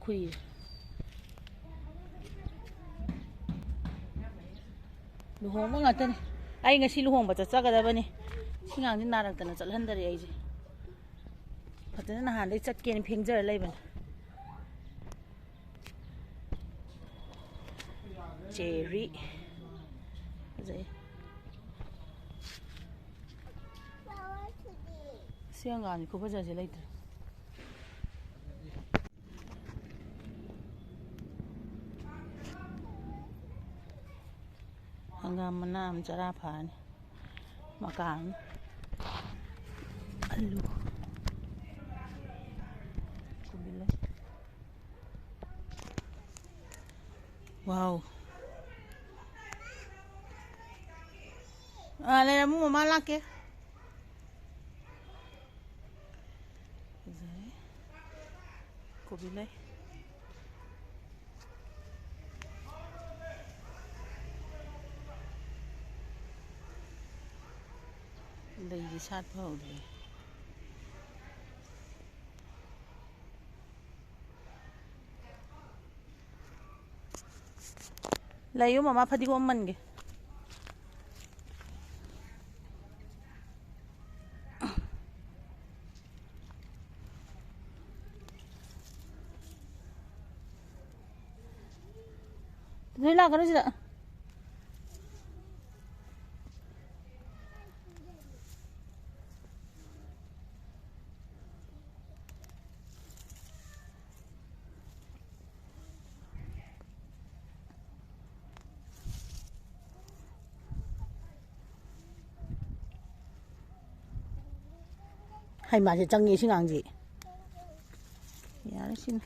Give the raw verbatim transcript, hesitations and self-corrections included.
ꯈꯨꯏꯔꯦ꯫ ꯂꯨꯍꯣꯡꯕ ꯉꯥꯛꯇꯅꯤ꯫ ꯑꯩ ꯉꯁꯤ ꯂꯨꯍꯣꯡꯕ ꯆꯠꯆꯒꯗꯕꯅꯤ꯫ ꯁꯤ ꯉꯥꯡꯗꯤ ꯅꯥꯔꯛꯇꯅ ꯆꯠꯍꯟꯗꯔꯦ ꯑꯩꯁꯦ꯫ ꯐꯖꯅ ꯅꯍꯥꯟꯗꯩ ꯆꯠꯀꯦꯅ ꯐꯦꯡꯖꯔ ꯂꯩꯕꯅꯦ꯫ ꯆꯦꯔꯤ꯫ ꯐꯖꯩ꯫ ꯁꯤ ꯍꯪꯒꯥꯝꯗꯤ ꯈꯨꯐꯖꯁꯦ ꯂꯩꯇ꯭ꯔꯦ꯫ ꯍꯪꯒꯥꯝ ꯃꯅꯥ ꯑꯃ ꯆꯔꯥ ꯐꯥꯔꯅꯤ꯫ ꯃꯀꯥ ꯑꯃ꯫ ꯑꯂꯨ꯫ ꯀꯣꯕꯤ ꯂꯩ꯫ ꯋꯥꯎ꯫ ꯑꯥ, ꯂꯩꯔꯝꯃꯨ, ꯃꯃꯥ ꯂꯥꯛꯀꯦ꯫ ꯐꯖꯔꯦ꯫ ꯀꯣꯕꯤ ꯂꯩ꯫ ꯂꯩꯗꯤ ꯁꯥꯠꯄ ꯍꯧꯗ꯭ꯔꯤ꯫ ꯂꯩꯌꯨ ꯃꯃꯥ, ꯐꯗꯤꯒꯣꯝ ꯃꯟꯒꯦ꯫ ꯅꯣꯏ ꯂꯥꯛꯀꯅꯨ ꯁꯤꯗ꯫ ꯍꯩ, ꯃꯥꯁꯦ ꯆꯪꯉꯦ ꯁꯤ ꯉꯥꯡꯁꯦ꯫ ꯌꯥꯔꯦ ꯁꯤꯅ꯫